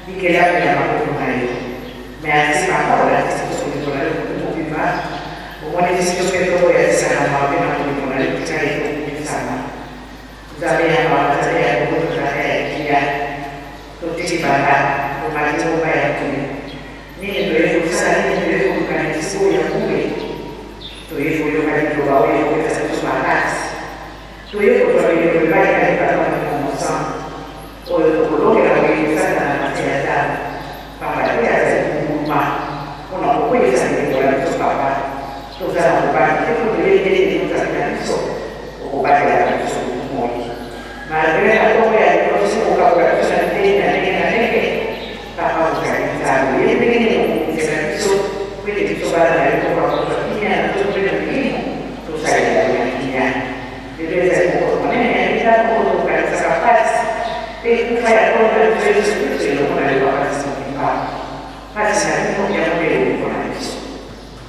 Bikelamu ya maboko na yo. Merci papa olakisi biso bolingo na yo butu mobimba. Omonisi biso mpe ntongo ya sika na mawa mpe na bolingo na yo tika ete okumisama. Nzambe ya mawa, Nzambe ya boboto, Tata ya elikya. Totiki bandako, tomati ngomba ya mokili. Nini toye kosala, nini toye koluka na esika oyo ya bule? Toye koyoka liloba oyo ekopesa biso makasi. Toye kozwa bilembo epai na yo, Tata Molimo Mosantu. Oyo tokolongela koyini Satana na nse ya talo, pamba te azali kobuluma mpo na kokweyisa bilembo na biso. Papa, toza na bobangi te, mpo toyebi ete yo Nzambe na biso, okobatelaka biso butu moi. Malgre na ntongo ya lelo ozali kokabola biso na biteni na ndenge na ndenge, Papa, ozali Nzambe, oyebi ndenge nini okobongisela biso mpo ete biso bana na yo tokoka kozwa kimia na nzoto mpe na milimo, tosalela yo na kimia. Lelo ezali mokolo monene ya mitano oyo tokokanisaka mpasi mpe kufa ya Nkolo na biso Yesu Klisto elongo na yo Bakanisi mobimba. Mpasi na bino yango nde lobiko na biso.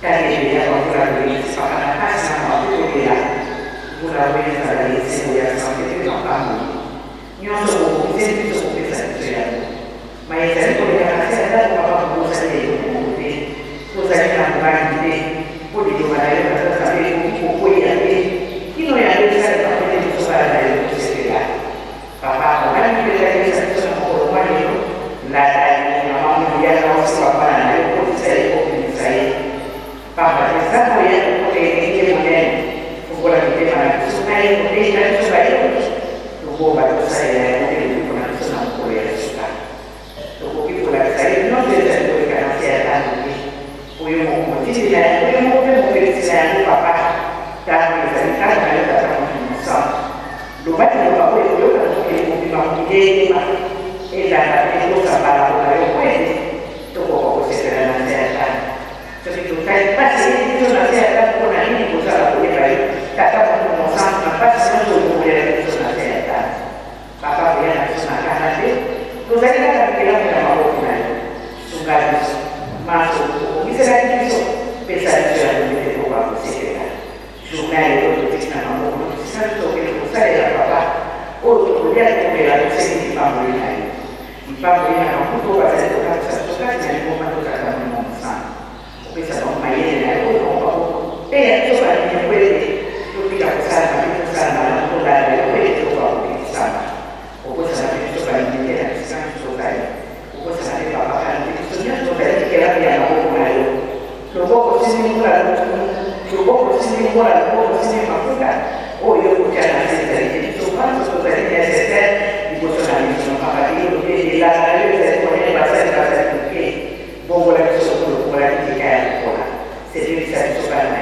Tala ebele ya bamvula tolekisi papa na mpasi na mawa mpe kolela. Mbula oyo ezala ya esengo, ya sante mpe mapamboli. Nionso bobongiseli biso kopesa biso yango. Maye ezali koleka na se ya ndako papa bobosani eloko moko te. Tozali na bobangi te mpo liloba na yo Tata Nzambe ekoki kokweya te kino yango esalema mpo ete biso bana na yo tosepela. Papa mobali mpe talisa biso na mokolo mwa lelo lata ye mama Moliya na osimba mwana na yo kotisa ye obimisa ye. Pamba te nzambe oyo akokota elenge monene fungola mitema na biso na ye moteyi na biso bayoki tobomba tosalela yango mpe lobiko na biso na mokolo ya suka. Tokoki kolakisa ye nyonso ezali koleka na nse ya ntango te, mpo yo moko motindi na yango, yo moko mpe mopekisi na yango. Papa, ntango ezali ntango na yo, Tata Molimo Mosantu. Loba liloba oyo ekoyoka na mokili mobimba mokili eyeba, elanda mpe etosa malako na yo mpo ete tokoka kosepela na nse ya ntango. Soki totali mpasi eyeli biso na nse ya ntango, mpo na nini kozala koyeba yo, Tata Molimo Mosantu, na mpasi nyonso obokolelaki biso na nse ya ntango? Papa koya na biso na kanda te, tozali kaka bikelamu ya maboko na yo. Sunga biso. Manso obongiselaki biso, pesa biso yango ete tokoka kosepela. Journee ya lelo totiki na maboko no, tosisani tokende kosalela papa oyo tokolia tokomela, tosengi lipamboli na yo. Lipamboli na bankutu oyo bazali kotambwisa biso kati na lingomba to Tata Molimo Mosantu. Kopesa bango mayele na yo oyo bango bakoteya biso balingi mpo ete tobika kosala mabe tosala malamu tolanda yo mpo ete tokoka kobikisama. Kobosana te biso balingi te na bisika nyonso tozali. Kobosana te papa kani te biso nyonso tozali bikelamu ya maboko na yo. Loboko osimbi mbula loboko osimbi mbula loboko osimbi mafuta oyo yo okotia na nse ezali te biso banso tozali necessaire liboso na miso na pamba te yo olobi ete elaka na yo ezali monene basali bazali moke. Bongola biso lokola okolaki ndeka ya lokola. Sepelisa biso bana.